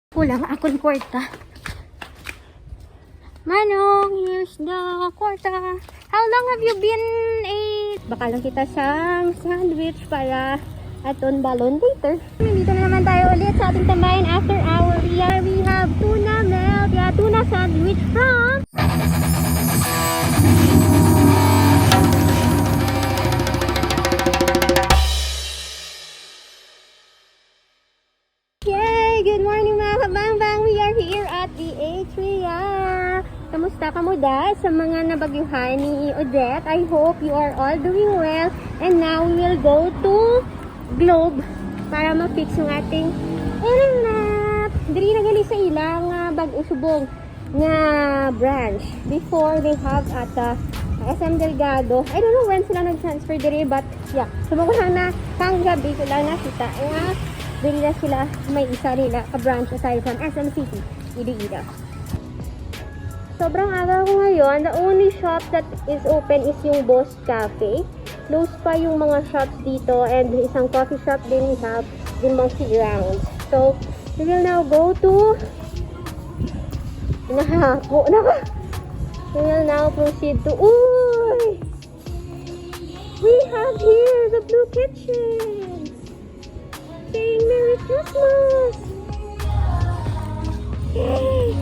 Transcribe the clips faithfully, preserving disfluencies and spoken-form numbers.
Kulang akong kwarta. Manong, here's the kwarta. How long have you been a... Baka lang kita sang sandwich para aton balon later. Nandito na naman tayo ulit sa ating tambayan after our Ria. We have tuna melt, yeah, tuna sandwich from... Yay! Good morning, mga kabangbang! We are here at the Atria. Kamusta kamo da sa mga nabagyuhan ni Odette? I hope you are all doing well. And now we will go to Globe para ma-fix yung ating internet. Diri na gali sa ilang, ah, bag-o subong nga branch. Before, they have at, uh, S M Delgado. I don't know when sila nag-transfer diri, but yeah. So, mao lang na, kang gabi ko lang nakita nga diri na sila may isa nila ka branch aside from S M City, Iloilo. Sobrang aga ko ngayon. The only shop that is open is yung Boss Cafe. Close pa yung mga shops dito and isang coffee shop din we have the Monkey Grounds. So, we will now go to... Nahako na ka. We will now proceed to... Uy! We have here the Blue Kitchen. Saying Merry Christmas. Yay!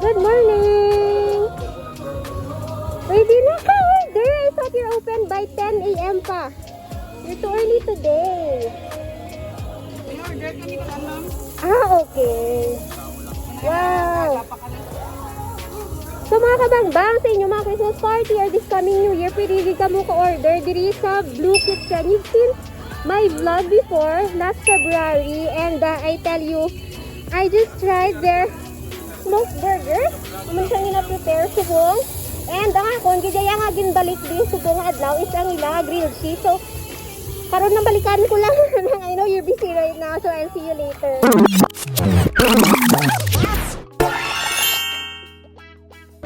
Good morning! Ready na ka order? I thought you're open by ten A M pa. You're too early today. May order kami karon, ma'am. Ah, okay. Wow. So, mga kabangbang, sa inyo mga Christmas party or this coming New Year, pwede gid kamo ka-order diri sa Blue Kitchen. You've seen my vlog before, last February, and, uh, I tell you, I just tried their smoked burger. Amo na siya nga na-prepare subong. And ang akon, gid iya nga ginbalik di subong nga adlaw is ang ila grilled cheese. So, karon nabalikan ko lang. I know you're busy right now, so I'll see you later.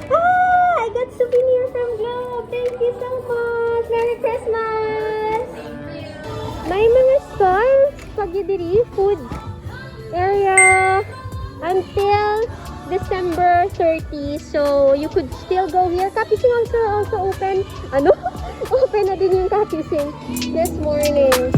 Ah! I got souvenir from Globe! Thank you so much! Merry Christmas! May mga stalls pa gid diri, food area, until December thirty. So, you could still go here. Capuchin also, also open. Ano? Open na din yung Capuchin this morning.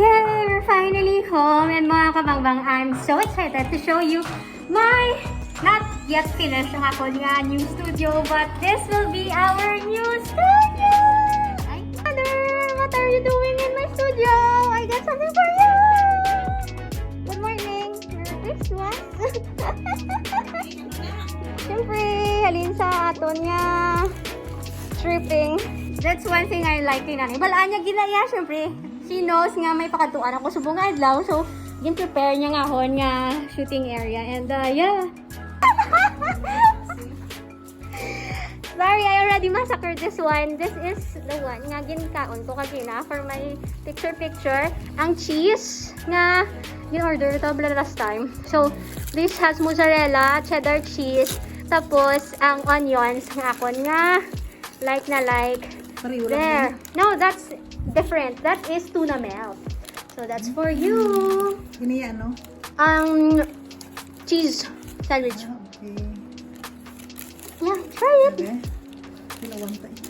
Yay! We're finally home! And mga kabangbang, I'm so excited to show you my, not yet finished ang akon nga new studio, but this will be our new studio! Ay, mother! What are you doing in my studio? I got something for you! Good morning! Merry Christmas! Siyempre, halin sa aton nga tripping. That's one thing I like kay Nanay. Balaan niya gina iya, siyempre. She knows nga may pakadtuan ako subong nga adlaw. So, gin-prepare niya nga akon nga shooting area. And, uh, yeah. Sorry, I already massacred this one. This is the one nga ginkaon ko kagina for my picture-picture. Ang cheese nga in-order ito bla last time. So, this has mozzarella, cheddar cheese, tapos ang onions nga akon nga like na like. Pareho lang. There. No, that's different. That is tuna melt. So, that's for you. Ini ano? Ang cheese sandwich. Ah, okay. Yeah, try it. Okay. Kilawan pa eh.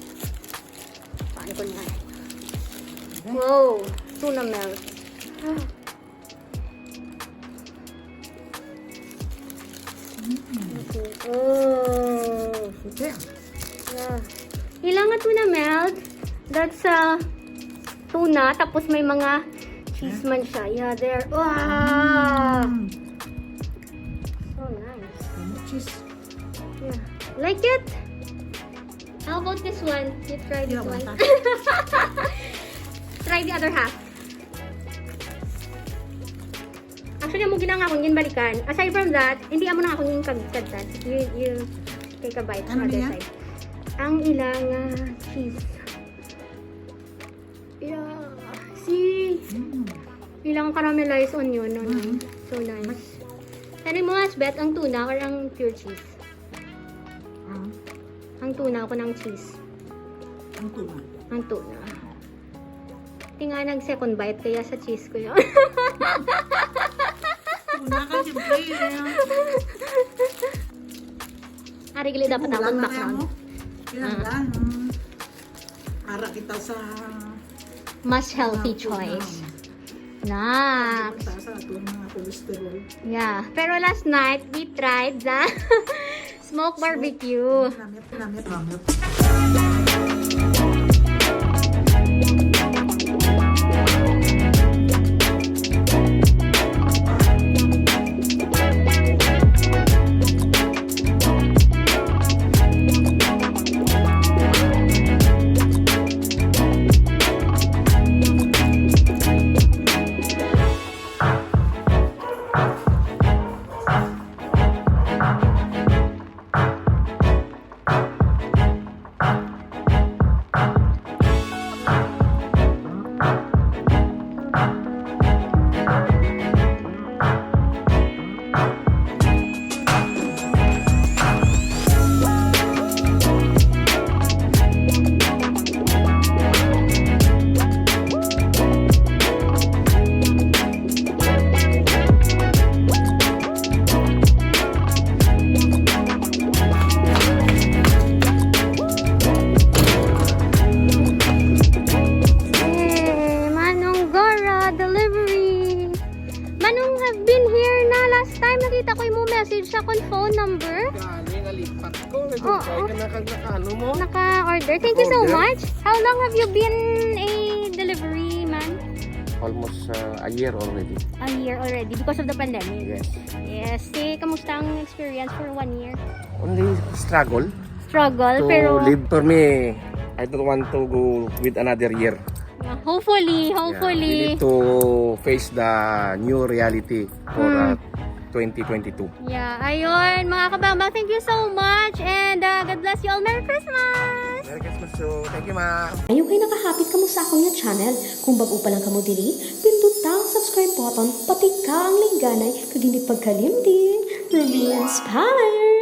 Saan ko na? Okay. Wow, tuna melt. Mm. Okay. Oh. Okay. Yeah. Ila nga tuna melt, that's uh, tuna, tapos may mga cheese man siya. Yeah, there. Wow! Mm. So nice. Ano, cheese? Yeah. Like it? How about this one? You try this Yeah, one. wala. Try the other half. Actually, amo gina nga akong ginbalikan. Aside from that, hindi amo na akong ginkagkadtan. You, you take a bite Ano other niya? Side. Ang ilang ah, cheese. Yeah. See? Mm. Ilang caramelized onion. No, no. Mm. So nice. Ano mo, Asbet, ang tuna or ang pure cheese? Ah, Ang tuna ako ng cheese. ang tuna. Ang tuna. Tinga nag second bite kaya sa cheese ko yun. Tuna ka, siyempre. Kaya, Ari gali dapat tula akong na background. Kaya mo. Kinanglan. Mm. Para kita sa Mas healthy mga choice. tuna. Na. Mataas sa ato mga cholesterol. Yeah. Pero last night, we tried the smoke barbecue. Namit, namit, namit. Hey, Manong Gora delivery. Manong have been here na last time. Nakita ko yung message sa akong phone number. Gani, nalipat ko. Oo. Nagkukay ka na kag nakaano mo. Naka-order. Thank you so Order. Much. How long have you been a delivery man? Almost uh, a year already. A year already because of the pandemic. Yes. Yes. Eh, kamusta ang experience for one year? Only struggle Struggle, to pero live. For me, I don't want to go with another year. Yeah, hopefully, Yeah, we hopefully. Need to face the new reality for Mm. uh, twenty twenty-two. Yeah, ayun, mga kabambang, thank you so much and uh, God bless you all. Merry Christmas! Merry Christmas to. Thank you, ma'am. Ayaw kay nakahappy kamo sa akon nga channel. Kung bag-o pa lang kamo diri, pinduta ang subscribe button, patika ang lingganay, kag hindi pagkalimti, remain inspired!